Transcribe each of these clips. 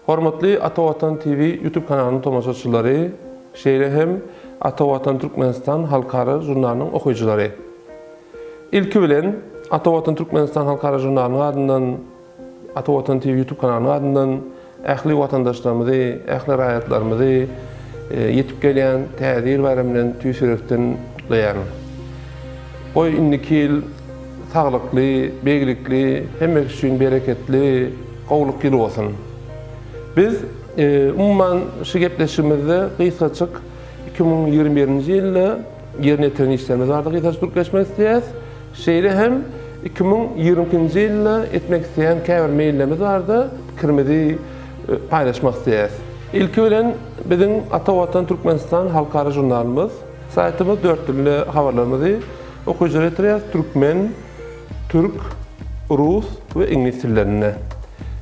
Hormatly Ata Watan TV YouTube kanalynyň tomaşaçylary, şeýle hem Ata Watan Türkmenistan halkara žurnalynyň okyjylary! Ilki bilen, Ata Watan Türkmenistan halkara žurnalynyň adyndan Ata Watan TV YouTube kanalynyň adyndan ähli watandaşlarymyzy, ähli raýatlarymyzy ýetip gelýän Täze ýyl baýramy bilen tüýs ýürekden gutlaýaryn. Goý, indiki ýyl saglykly, beglikli, hemmesi üçin bereketli, gowulyk ýyly bolsun. Biz, umuman, şu gepleşigimizde gysgajyk 2021-nji ýylda ýerine ýetiren işlerimiz barada gysgajyk durup geçmek isleýäris. Şeýle hem 2022-nji ýylda etmek isleýän käbir meýillerimiz barada pikirimizi paýlaşmak isleýäris. Ilki bilen biziň Ata Watan Türkmenistan halkara žurnalymyz, saýtymyz dört dilde habarlarymyzy okyjylara ýetirýäris, türkmen, türk, rus we iňlis dillerinde.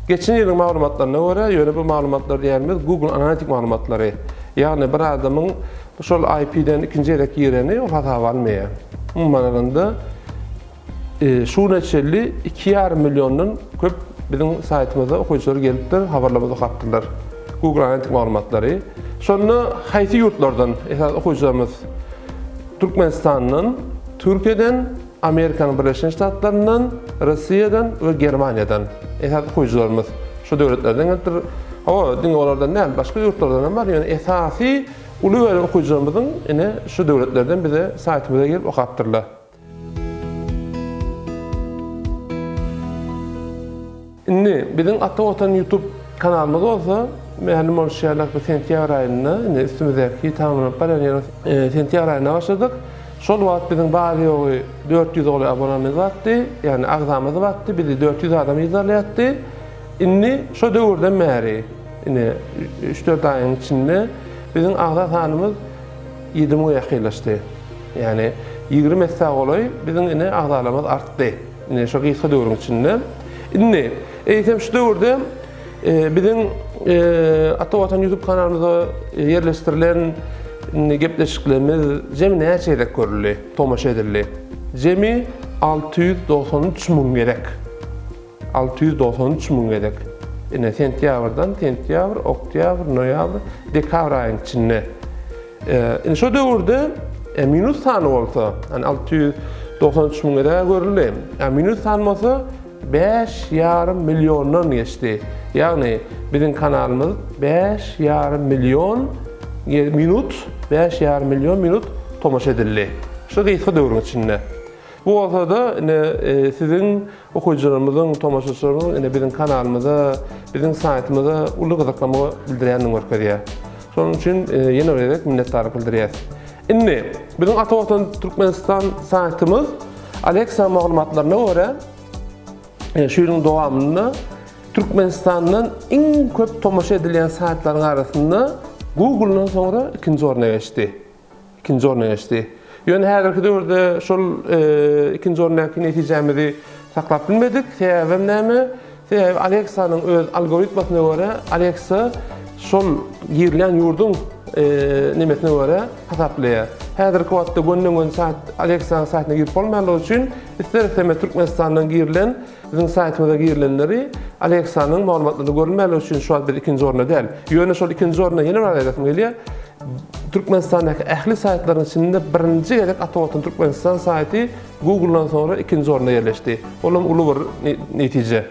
Geçen ýylyň maglumatlaryna görä, ýöne bu maglumatlar diýýänimiz Google Analytic maglumatlary, ýagny bir adamyň Şol IP-den ikinji gezek gireni ol hasaba almaýar. Umuman alanda, şu güne çenli 2,5 milliondan köp biziň saýtymyza okyjylar gelipdir, habarlarymyzy okapdyrlar. Google Analytics maglumatlary. Şonda haýsy ýurtlardan esasy okyjylarymyz? Türkmenistandan, Türkiýeden, Amerikanyň Birleşen Ştatlaryndan, Russiýadan we Germaniýadan. Esasy okyjylarymyz şu döwletlerden gelipdir. Hawa, diňe olardan däl, başga ýurtlardan hem bar, ýöne esasy Uly bölek okyjylarymyzyň ine şu döwletlerden bize saýtymyza girip okapdyrlar. Indi biziň Ata Watan YouTube kanalymyz bolsa, mälim bolşy ýaly bu sentýabr aýynda, indi üstümizdäki tamamlanyp barýan ýylyň sentýabr aýynda başladyk. Şol wagt biziň bary-ýogy 400 golaý abonamyz bardy, ýagny agzamyz bardy, bizi 400 adam yzarlaýardy. Indi şo döwürden bäri, ine, üç-dört aýyň içinde biziň agza sanymyz 7 müňe ýakynlaşdy. Ýagny 20 essä golaý biziň ine agzalarymyz artdy. Ine şo gysga döwrüň içinde. Indi, eýsem şu döwürde biziň Ata Watan YouTube kanalymyza ýerleşdirilen indi gepleşiklerimiz jemi näçe gezek görüldi, tomaşa edildi? Jemi 693 müň gezek. 693 müň gezek. Ine, sentýabrdan, sentýabr, oktýabr, noýabr, dekabr aýyň içinde. Indi şo döwürde minus sany bolsa, ýani 693 müň gezek görüldi. Ýa minus sany bolsa 5,5 milliondan geçdi. Ýagny biziň kanalymyz 5,5 million minut, 5,5 million minut tomaşa edildi. Şu gysga döwrüň içinde. Bu bolsa-da ine siziň okyjylarymyzyň, tomaşaçylarymyzyň ine biziň kanalymyza, biziň saýtymyza uly gyzyklanma bildirýändigini görkezýär. Şonuň üçin ýene bir gezek minnetdarlyk bildirýäris. Indi biziň Ata Watan Türkmenistan saýtymyz Alexa maglumatlaryna görä şu ýylyň dowamynda Türkmenistandan iň köp tomaşa edilýän saýtlaryň arasynda Google-dan soňra ikinji orna geçdi. Ikinji orna geçdi. Ýöne häzirki döwürde şol ikinji orundaky netijämizi saklap bilmedik. Sebäbem näme? Sebäbi Alexa-nyň öz algoritmasyna görä, Alexa şol girilýän ýurduň nemesine görä hasaplaýar. Häzirki wagtda gönden-göni saýt Alexa-nyň saýtyna girip bolmaýanlygy üçin ister-istemez Türkmenistandan girilen biziň saýtymyza girilenleri Alexa-nyň maglumatlarynda görünmeýänligi üçin şu wagt biz ikinji orunda däl. Ýöne şol ikinji orunda ýene bir zat aýdasym gelýär. Türkmenistandaky ähli saýtlaryň içinde birinji gezek Ata Watan Türkmenistan saýty Google-dan soňra ikinji orunda ýerleşdi. Ol hem uly bir netije.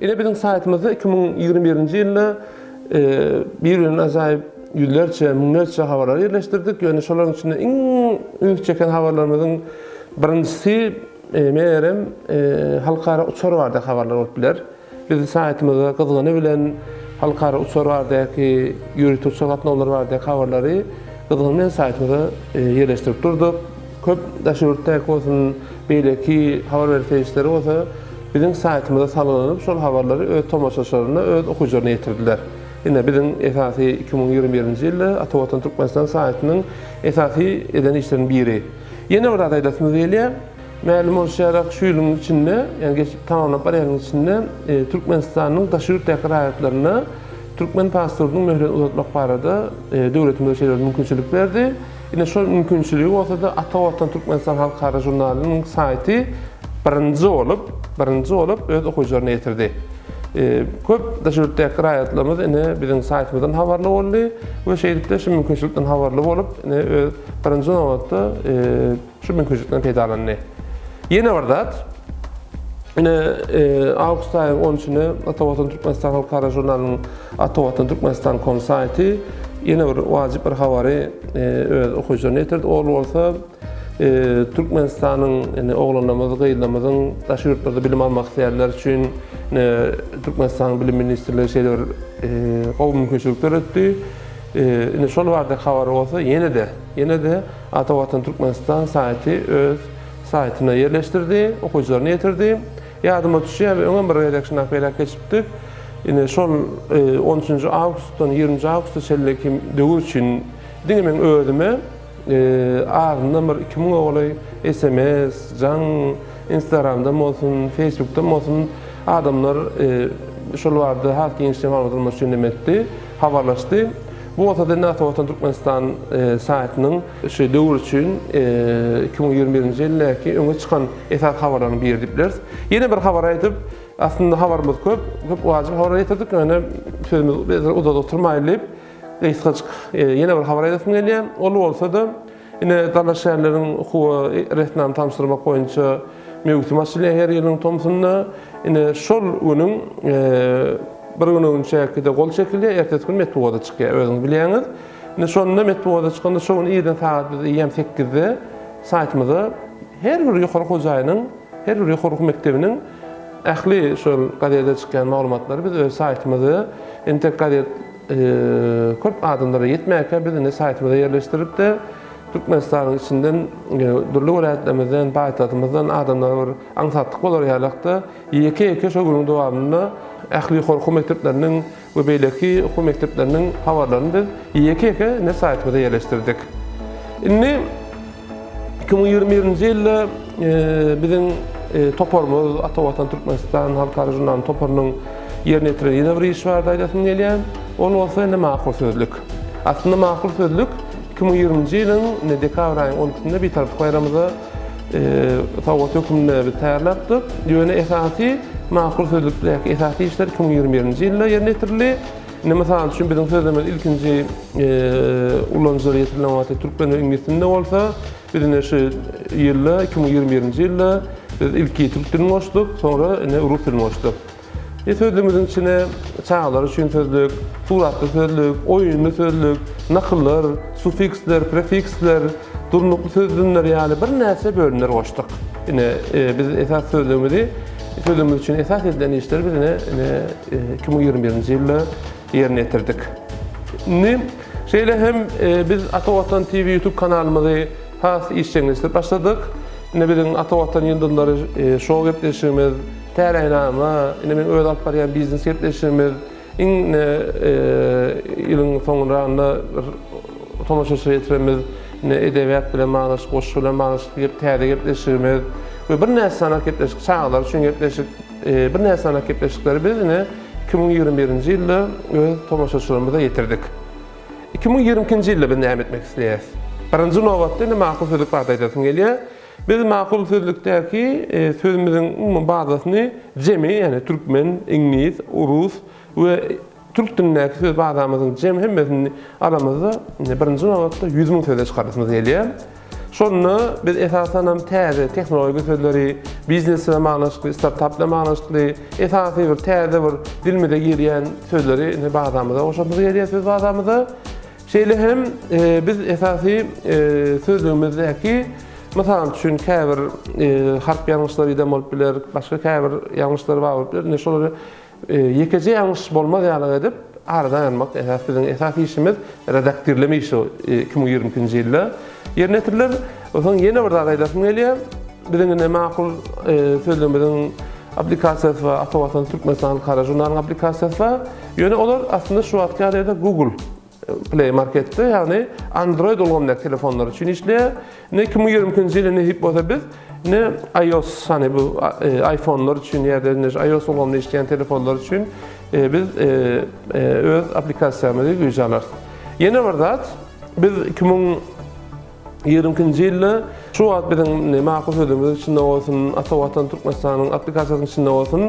Ine biziň saýtymyzda 2021-nji ýylda bir-birinden ajaýyp ýüzlerçe, müňlerçe habarlary ýerleşdirdik. Ýöne şolaryň içinde iň üns çeken habarlarymyzyň birinjisi megerem halkara uçar barada habarlar bolup biler. Biz saýtymyzda gyzgyny bilen halkara uçar baradaky, ýörite uçar gatnawlary baradaky habarlary gyzgyny bilen saýtymyza ýerleşdirip durduk. Köp daşary ýurtdaky bolsun, beýleki habar beriş serişdeleri bolsa biziň saýtymyza salgylanyp, şol habarlary öz tomaşaçylaryna, öz okyjylaryna ýetirdiler. Ine, biziň esasy 2021-nji ýylda Ata Watan Türkmenistan saýtynyň esasy eden işleriniň biri. Ýene bir zat aýdasymyz gelýär. Mälim bolşy ýaly, şu ýylyň içinde, ýagny geçip tamamlanyp barýan ýylyň içinde Türkmenistanyň daşary ýurtdaky raýatlaryna türkmen pasportynyň möhletini uzatmak barada döwletimize şeýle bir mümkinçilik berdi. Ine şol mümkinçiligi bolsa-da Ata Watan Türkmenistan halkara žurnalynyň saýty birinji bolup, birinji bolup öz okyjylaryna ýetirdi. Köp daşary ýurtdaky raýatlarymyz ine biziň saýtymyzdan habarly boldy we şeýdip-de şu mümkinçilikden habarly bolup, ine öz birinji nobatda şu mümkinçilikden peýdalandy. Ýene bir zat, ine awgust aýynyň on üçüne Ata Watan Türkmenistan halkara žurnalynyň Ata Watan Türkmenistan kom saýty ýene bir wajyp bir habary öz okyjylaryna ýetirdi. Ol bolsa Türkmenistanyň indi oglanlarymyz, gyzlarymyzyň daşary ýurtlarda bilim almak isleýänler üçin Türkmenistanyň Bilim ministrligi şeýle bir gowy mümkinçilik döretdi. Indi şol barada habary bolsa ýene-de, ýene-de Ata Watan Türkmenistan saýty öz saýtyna ýerleşdirdi, okyjylaryna ýetirdi. Ýadyma düşýär, öňem bir gezek şundak beýläk geçipdik. Indi şol on üçünji awgustdan ýigriminji awgusta çenliki döwür üçin diňe meň özüme Azyndan bir 2000-e golaý sms, jaň, Instagramdan bolsun, Facebookdan bolsun adamlar şol barada has giňişleýin maglumat almak üçin neme etdi, habarlaşdy. Bu bolsa-da indi Ata Watan Türkmenistan saýtynyň şu döwür üçin 2021-nji ýyldaky öňe çykan esasy habarlaryň biri diýip bileris. Ýene bir habar aýdyp, aslynda habarymyz köp, köp wajyp habarlar ýetirdik, ýöne sözümizi uzadyp oturmaýly diýip, Gysgajyk ýene bir habar aýdasym gelýär. Ol bolsa-da, ine, dalaşgärleriň okuwa resminama tabşyrmak boýunça möwsüm açylýar her ýylyň tomsunda. Ine, şol günüň bir gün öňçäki-de gol çekilýär, ertesi gün metbugata çykýar, özüňiz bilýäňiz. Ine, şonda metbugata çykanda şo gün irden sagat biz eýýäm sekizde saýtymyza her bir ýokary okuw jaýynyň, her bir ýokary okuw mekdebiniň ähli şol gazete çykýan maglumatlary biz öz saýtymyza entek gazet Köp adamlara ýetmänkä biz indi saýtymyza ýerleşdirip-de, Türkmenistanyň içinden, dürli welaýatlarymyzdan, paýtagtymyzdan adamlara bir aňsatlyk bolar ýalakda, ýeke-ýeke şo günüň dowamynda ähli ýokary okuw mekdepleriniň we beýleki okuw mekdepleriniň habarlaryny biz ýeke-ýeke indi saýtymyza ýerleşdirdik. Indi 2021-nji ýylda biziň toparymyz Ata Watan Türkmenistan halkara žurnalynyň toparynyň ýerine ýetiren ýene bir iş barada aýdasym gelýär. Ol bolsa indi Makul sözlük. Aslynda Makul sözlük 2020-nji ýylyň indi dekabr aýynyň 12-sinde Bitaraplyk baýramymyza sowgat hökmünde biz taýýarlapdyk. Ýöne esasy Makul sözlükdäki esasy işler 2021-nji ýylda ýerine ýetirildi. Indi mysal üçin biziň sözlemimiz ilkinji ulanyjylara ýetirilen wagty türkmen we iňlis dilinde bolsa, biz indi şu ýylda, 2021-nji ýylda biz ilki türk dilini goşduk, soňra indi rus dilini goşduk. E sözlügimiziň içine çagalar üçin sözlük, suratly sözlük, oýunly sözlük, nakyllar, sufiksler, prefiksler, durnukly sözlemler ýaly birnäçe bölümler goşduk. Ine biz esas sözlügimizi sözlügimiz üçin esas edilen işleri biz ine 2021-nji ýylda ýerine ýetirdik. Indi şeýle hem biz Ata Watan TV YouTube kanalymyzy has işjeňleşdirip başladyk. Indi biziň Ata Watan ýyldyzlary şou gepleşigimiz, Täleýnama, indi men öz alyp barýan biznes gepleşigimiz, iň ýylyň soňunragynda bir tomaşaçylara ýetirenimiz indi edebiýat bilen baglanyşykly, goşgy bilen baglanyşykly täze gepleşigimiz we birnäçe sany gepleşik, çagalar üçin gepleşik, Birnäçe sany gepleşikleri biz ine 2021-nji ýylda öz tomaşaçylarymyza ýetirdik. 2022-nji ýylda biz näme etmek isleýäris? Birinji nobatda indi makul sözlük barada aýdasym gelýär. Biz makul sözlükdäki sözümiziň umumy bazasyny jemi, ýagny türkmen, iňlis, rus we Türk dilindäki söz bazamyzyň jem hemmesini alamyzda, indi birinji nobatda 100 müň söze çykarasymyz gelýär. Şonda biz esasanam täze tehnologik sözleri, biznes bilen baglanyşykly, startap bilen baglanyşykly, esasy bir täze bir dilimize girýän sözleri indi bazamyza goşasymyz gelýär, söz bazamyza. Şeýle hem biz esasy sözlügimizdäki mysal üçin käbir harp ýalňyşlary eden bolup biler, başga käbir ýalňyşlar bar bolup biler. Indi şolary Ýekeje ýalňyş bolmaz ýaly edip aradan aýyrmak esas biziň esasy işimiz redaktirleme işi 2022-nji ýylda ýerine ýetiriler. Onsoň ýene bir zat aýdasym gelýär. Biziň indi makul sözlügimiziň applikasiýasy bar, Ata Watan Türkmenistan halkara žurnalynyň applikasiýasy bar. Ýöne olar aslynda şu wagtky ýagdaýda Google Play Marketde, ýagny Android ulgamyndaky telefonlar üçin işleýär. Indi 2022-nji ýylda nesip bolsa biz indi iOS, hany bu iPhone-lar üçin ýa-da indi iOS ulgamynda işleýän telefonlar üçin biz öz applikasiýamyzy güýje alarys. Ýene bir zat, biz 2000. 22-nji ýylda şu wagt biziň indi Makul sözümiziň içinde bolsun, Ata Watan Türkmenistanyň applikasiýasynyň içinde bolsun,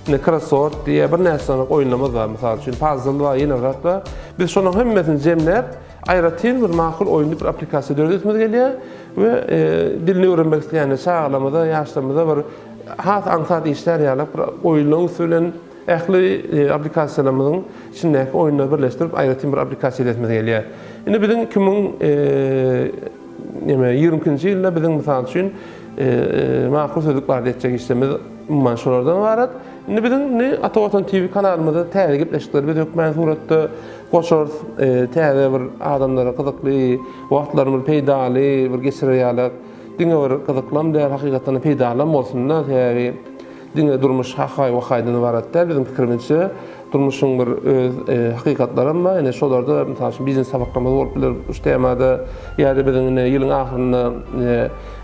indi krossword diýýär birnäçe sany oýunlarymyz bar, mysal üçin, pazl bar, ýene bir zat bar. Biz şolaryň hemmesini jemläp, aýratyn bir Makul oýun diýip bir applikasiýa döredesimiz gelýär we dilini öwrenmek isleýän çagalarymyza, ýaşlarymyza bir has aňsat işlär ýaly bir oýunlaryň üsti bilen Ähli applikasiýalarymyzyň içindäki oýunlary birleşdirip aýratyn bir applikasiýa edesimiz gelýär. Indi biziň 2000 neme 22-nji ýylda biziň mysal üçin makul sözlük barada etjek işlerimiz umuman şolardan ybarat. Indi biziň indi Ata Watan TV kanalymyzda täze gepleşikleri biz hökmany suratda goşarys. Täze bir adamlara gyzykly, wagtlaryny bir peýdaly bir geçirer ýaly diňe bir gyzyklam däl, hakykatdan peýdalam bolsun-da, sebäbi Diňe durmuş hahaý-wahaýdan ybarat däl, biziň pikirimizçe, durmuşyň bir öz hakykatlaram bar. Ine, şolarda, mysal üçin, biznes sapaklarymyz bolup biler şu temada ýa-da biziň ine ýylyň ahyrynda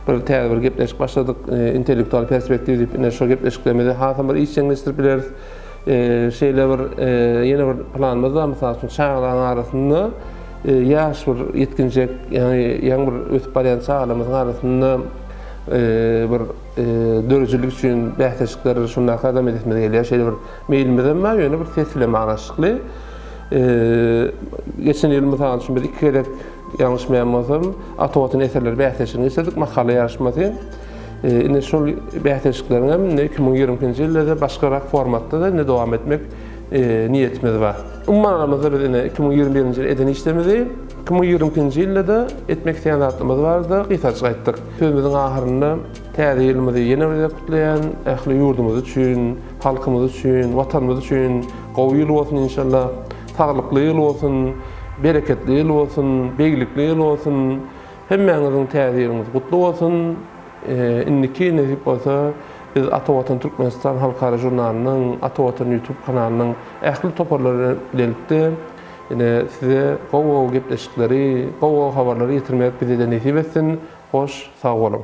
bir täze bir gepleşik başladyk, intellektual perspektiw diýip, ine şo gepleşiklerimizi hasam bir işjeňleşdirip bileris. Şeýle bir ýene bir planymyz bar, mysal üçin, çagalaryň arasynda ýaş bir ýetginjek, ýagny ýaňy bir ösüp barýan çagalarymyzyň arasynda bir Döredijilik üçin bäsleşikler şundaky adam edesimiz gelýär. Şeýle bir meýlimizem bar, ýöne bir ses bilen baglanyşykly. Geçen ýyl mysal üçin biz iki gezek ýalňyşmaýan bolsam, Ata Watan eserleri bäsleşigini geçirdik, makala ýaryşmasy. Indi şol bäsleşikleriň hem indi 2022-nji ýylda-da başgarak formatda-da indi dowam etmek niýetimiz bar. Umuman alanymyzda biz indi 2021-nji ýyl eden işlerimizi 2022-nji ýylda-da etmek isleýän zatlarymyz barada gysgajyk aýtdyk. Sözümiziň ahyrynda Täze ýylymyzy ýene bir gezek gutlaýan, ähli ýurdumyz üçin, halkymyz üçin, Watanymyz üçin gowy ýyl bolsun inşallah. Saglykly ýyl bolsun, bereketli ýyl bolsun, beglikli ýyl bolsun. Hemmäňiziň täze ýylyňyz gutly bolsun. Indiki nesip bolsa biz Ata Watan Türkmenistan halkara žurnalynyň, Ata Watan YouTube kanalynyň ähli toparlary bilen bilelikde ine size gowy-gowy gepleşikleri, gowy-gowy habarlary ýetirmek bize-de nesip etsin. Hoş sag boluň.